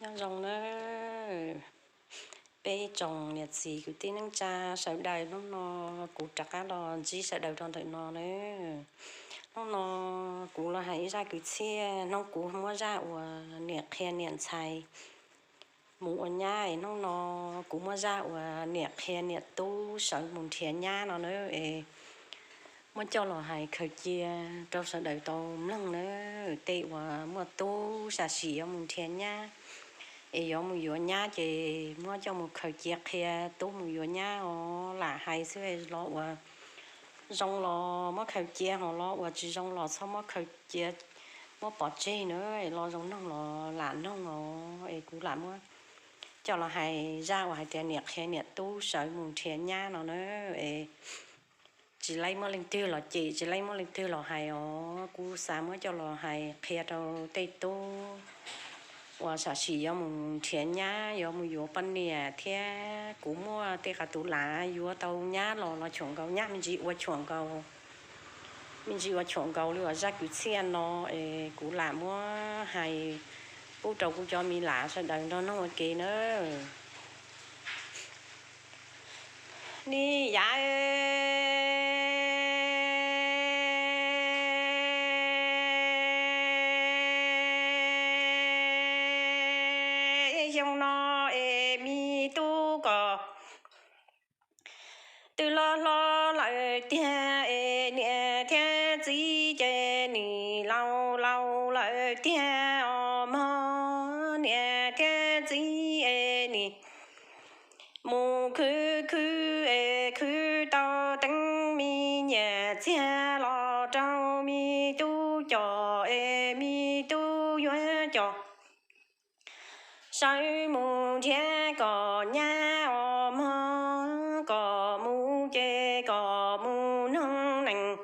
Nyob zoo nawb peb tsoom niam txiv kwv tij neej tsa sawv daws, hnub no kuv rov qab los ntsib sawv daws rau ntawm no nawb. Hnub no kuv los hais ib zaj kwv txhiaj, hnub kuv muab zaj uas niam qhia niam ntxhais mus ua nyab, hnub no kuv muab zaj uas niam qhia niam tub sawv mus nrhiav nyab no nawb es muab coj los hais khaws cia rau sawv daws tau mloog nawb. Tej uas muaj tub sam sim yuav mus nrhiav nyab es yuav mus yuav nyab ces muab coj mus khaws cia qhia tub mus yuav nyab os. Lam hais xwb, los uas zoo los muab khaws cia, ho los uas tsis zoo los txhob muab khaws cia, muab pov tseg nawb. Los zoo noog los lam noog os, es kuv lam muab coj los hais zaj uas hais tias niam qhia niam tub sawv mus nrhiav nyab no nawb. Tsis laib muab leej twg los cem, tsis laib muab leej twg los hais os, kuv xav muab coj los hais qhia rau tej tub uas sam sim yuav mus nrhiav nyab, yuav mus yuav poj niam thiab. Kuv muaj tej qhov tus lam yuav tau nyab los los tshuam nkaus, nyab me ntsis ua tshuam nkaus, me ntsis ua tshuam nkaus li uas zaj kwv txhiaj no es kuv lam muab hais pub rau kuv cov me lam sawv daws nrog noog ua ke nawb. Ni yav xyoo no es me tub kom twb loj hlob lawm tiag es niam thiab txiv ces nim laus laus lawm tiag os mog. Niam thiab txiv es nim mus khwv khwv es khwv tau teeb me nyiam txiag los rau me tub com es me tub yuav com sawv mus nrhiav kom nyab os mog. Kom mus ces kom mus noog nees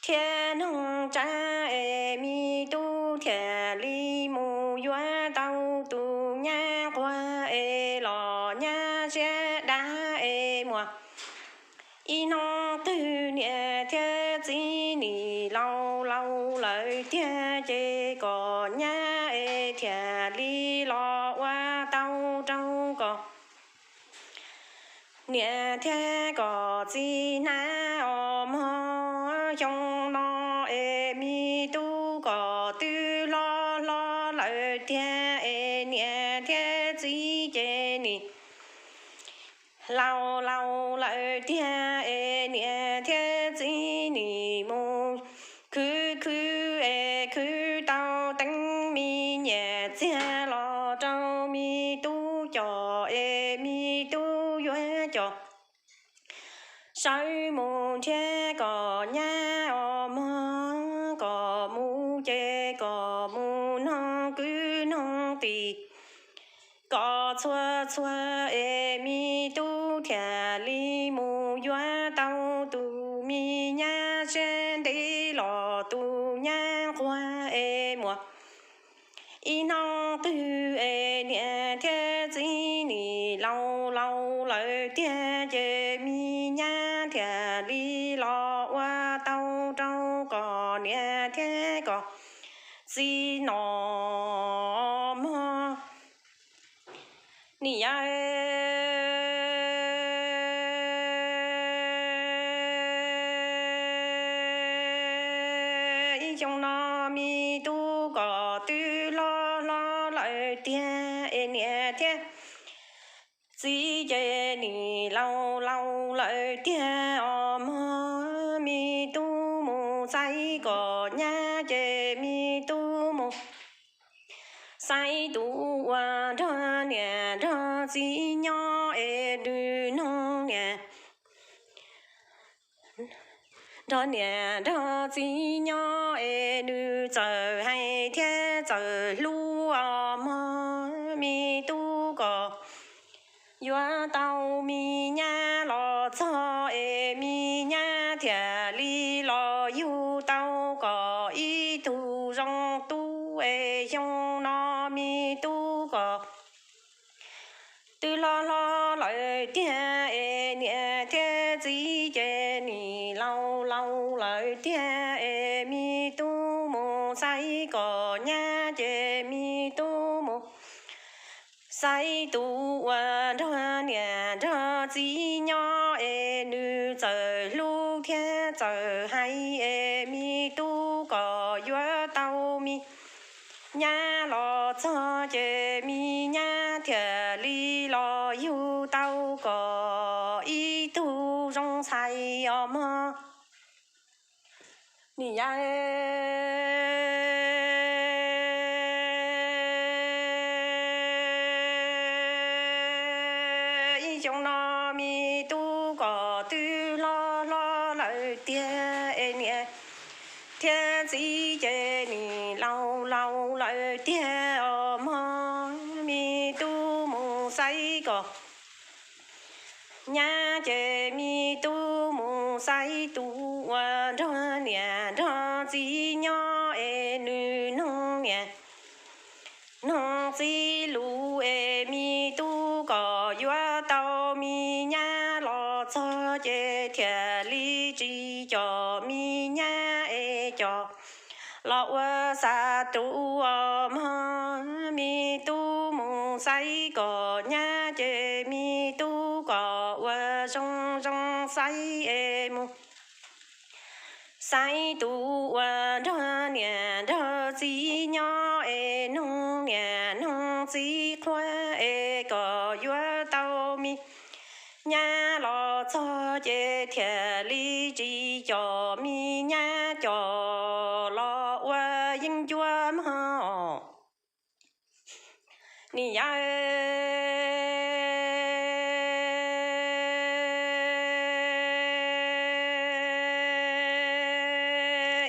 thiab noog tsab es me tub thiaj li mus yuav tau tus nyab nquag es los nyab siab dab es muag. Ib hnub twg niam thiab txiv nim laus laus lawm tiag ces kom nyab es thiaj li los ua tau rau kom niam thiab kom txiv hnab os mog. Xyoo no es me tub kom twb hlob hlob lawm tiag es niam thiab txiv ces nim laus laus lawm tiag es niam thiab txiv nim mus khwv khwv es khwv tau teeb me nyiam txiag los rau me tub com es me tub yuav com sawv mus nrhiav kom nyab os mog. Kom mus ces kom mus noog kwv noog tij kom txhua txhua es me tub thiaj li mus yuav tau tus me nyab siab ntev los tus nyab nquag es muag. Ib hnub twg es niam thiab txiv nim laus laus lawm tiag ces me nyab thiaj li los ua tau rau kom niam thiab kom txiv no mog. Ni yawm xyoo no me tub kom twb hlob hlob lawm tiag es niam thiab txiv ces nim laus laus lawm tiag os mog. Me tub mus xaiv kom nyab ces me tub mus xaiv tus uas nrog niam nrog txiv nyob es nws noog niam nrog niam nrog txiv nyob es nws txawm hais thiab txawm hlub os mog. Me tub kom yuav tau me nyab los txog es me nyab thiaj li los yug tau kom ib tug zoo tub es xyoo no me tub kom twb hlob hlob lawm tiag es niam thiab txiv ces nim laus laus lawm tiag es me tub mus xaiv kom nyab ces me tub mus xaiv tus uas nrog niam nrog txiv nyob es nws txawm hlub thiab txawm hais es me tub kom yuav tau me nyab los txog ces me nyab thiaj li los yug tau kom ib tug zoo ntxhais os mog. Nim yog ib xyoo no me tub kom twb hlob hlob lawm tiag es niam thiab txiv ces nim laus laus lawm tiag os mog. Me tub mus xaiv kom nyab ces me tub mus xaiv tus uas nrog niam nrog txiv nyob es nws noog niam noog txiv lus es me tub kom yuav tau me nyab los txog ces thiaj li tsis coj me nyab es coj los ua xav tus os mog. Me tub mus xaiv kom nyab ces me tub kom ua zoo zoo xaiv es mus xaiv tus uas nrog niam nrog txiv nyob es noog niam noog txiv qhuab es kom yuav tau me nyab los txog ces thiaj li tsis coj me nyab coj los ua yeeb ncuab mog. Nim yog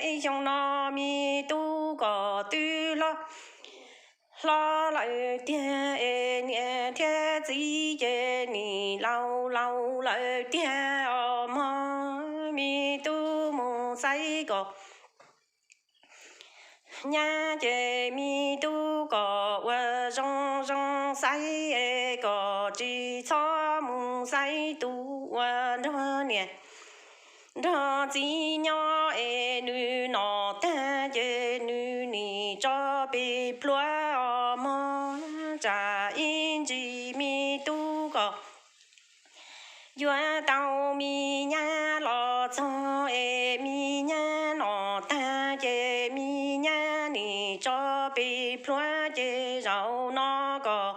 ib xyoo no me tub kom twb hlob hlob lawm tiag es niam thiab txiv ces nim laus laus lawm tiag os mog. Me tub mus xaiv kom nyab ces me tub kom ua zoo zoo xaiv es kom tsis txhob mus xaiv tus uas nrog niam nrog txiv nyob es nws nom tag ces nws nim tso pes plhuav os mog. Tsam ib ntsis me tub kom yuav tau me nyab los txog es me nyab nom tag ces me nyab nim tso pes plhuav ces zaum no kom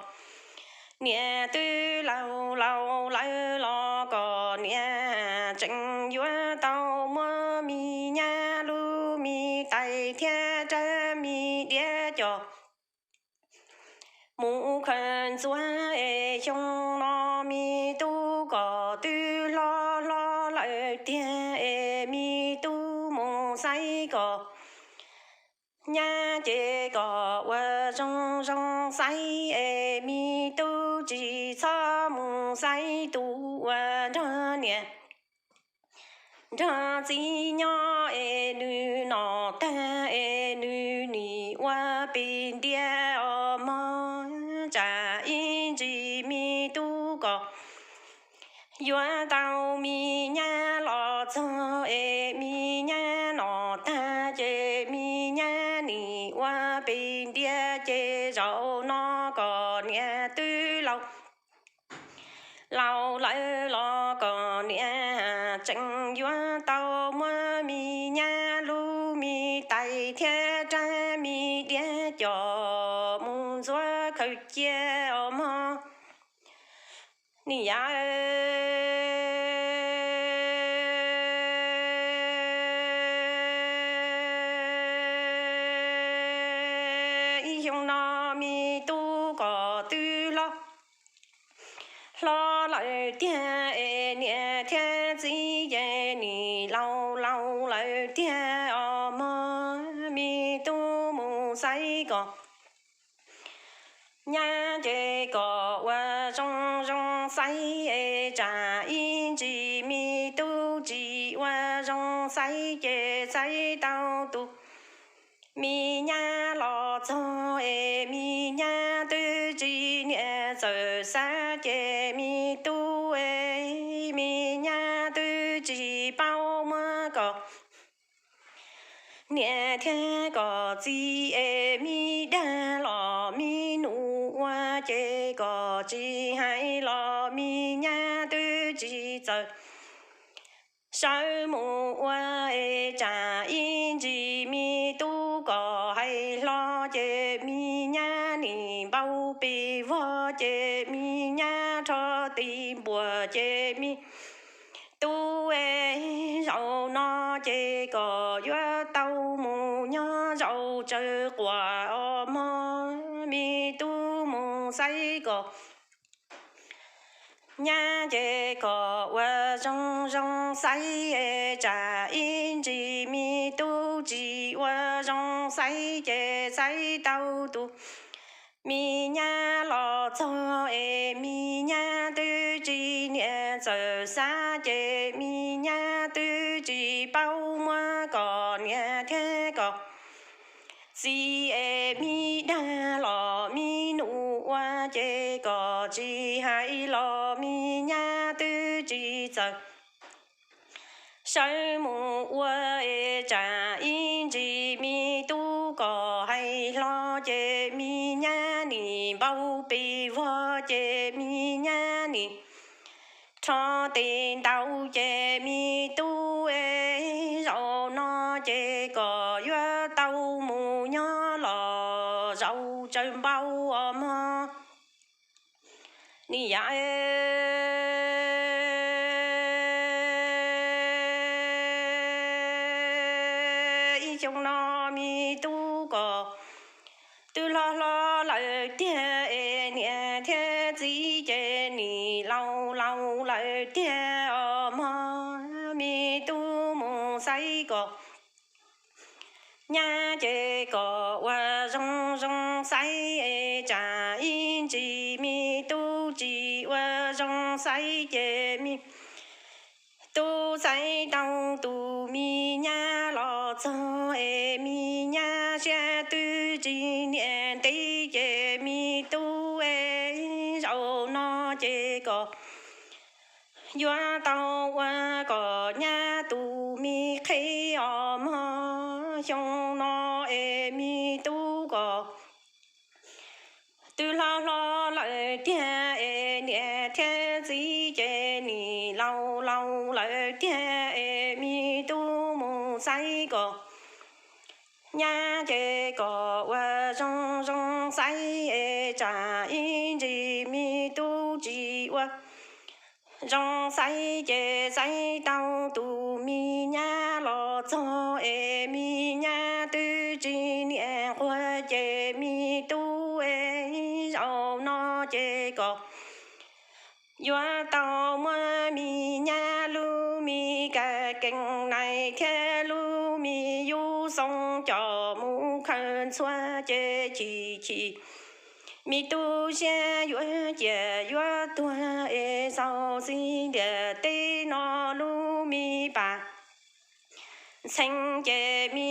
niam twb laus laus lawm los kom niam tseem yuav tau muab me nyab lub me tais thiab rab me diav coj mus khaws ntxuav es xyoo no me tub kom twb hlob hlob lawm tiag es me tub mus xaiv kom nyab ces kom ua zoo zoo xaiv es me tub tsis txhob mus xaiv tus uas nrog niam nrog txiv nyob es nws nom tag es nws nim ua pes diav os mog. Tsam ib ntsis me tub kom yuav tau me nyab los txog es me nyab nom tag ces me nyab nim ua pes diav ces zaum no kom niam twb laus laus lawm los kom niam tseem yuav tau muab me nyab lub me tais thiab rab me diav coj mus ntxuav khaws cia os mog. Nim yog ib xyoo no me tub kom twb hlob hlob lawm tiag es niam thiab txiv ces nim laus laus lawm tiag os mog. Me tub mus xaiv kom nyab ces kom ua zoo zoo xaiv es tsam ib ntsis me tub tsis ua zoo xaiv ces xaiv tau tus me nyab los txog es me nyab twb tsis niam txawm xav ces me tub es me nyab twb tsis paub muab kom niam thiab kom txiv es me dag los me nus ua ces kom tsis hais los me nyab twb tsis txawm sawv mus ua es tsam ib ntsis me tub kom hais hlo ces me nyab nim npau pes vog ces me nyab rho tis npuas ces me tub es zaum no ces kom yuav tau mus nyob zaum tsawv quas os mog, me tub mus xaiv kom nyab ces kom ua zoo zoo xaiv es tsam ib ntsis me tub tsis ua zoo xaiv ces xaiv tau tus me nyab los txog es me nyab twb tsis niam txawm xav ces me nyab twb tsis paub muab kom niam thiab kom txiv es me dag los me nus ua ces kom tsis hais los me nyab twb tsis txawm sawv mus ua es tsam ib ntsis me tub kom hais hlo ces me nyab nim npau pes vog ces me nyab nim rho tes ntaus ces me tub es zaum no ces kom yuav tau mus nyob los zaum tsawv npau os mog. Nim yam ib xyoo no me tub kom twb hlob hlob lawm tiag es niam thiab txiv ces nim laus laus lawm tiag os mog, me tub mus xaiv kom nyab ces kom ua zoo zoo xaiv es tsam ib ntsis me tub tsis ua zoo xaiv ces me tub xaiv tau tus me nyab los txog es me nyab siab twb tsis niam ntev ces me tub es zaum no ces kom yuav tau ua kom nyab tus me qheb os mog, xyoo no es me tub kom twb hlob hlob lawm tiag es niam thiab txiv ces nim laus laus lawm tiag es me tub mus xaiv kom nyab ces kom ua zoo zoo xaiv es tsam ib ntsis me tub tsis ua zoo xaiv ces xaiv tau tus me nyab los txog es me nyab twb tsis niam nquag ces me tub es zaum no ces kom yuav tau muab me nyab lub me kas kees nais thiab lub me yub xoo coj mus khaws ntxhua ces chim chim me tub siab yuav ciam yuav tuag es xaus txiv ntiam teb no lub me pas ntxhee ces me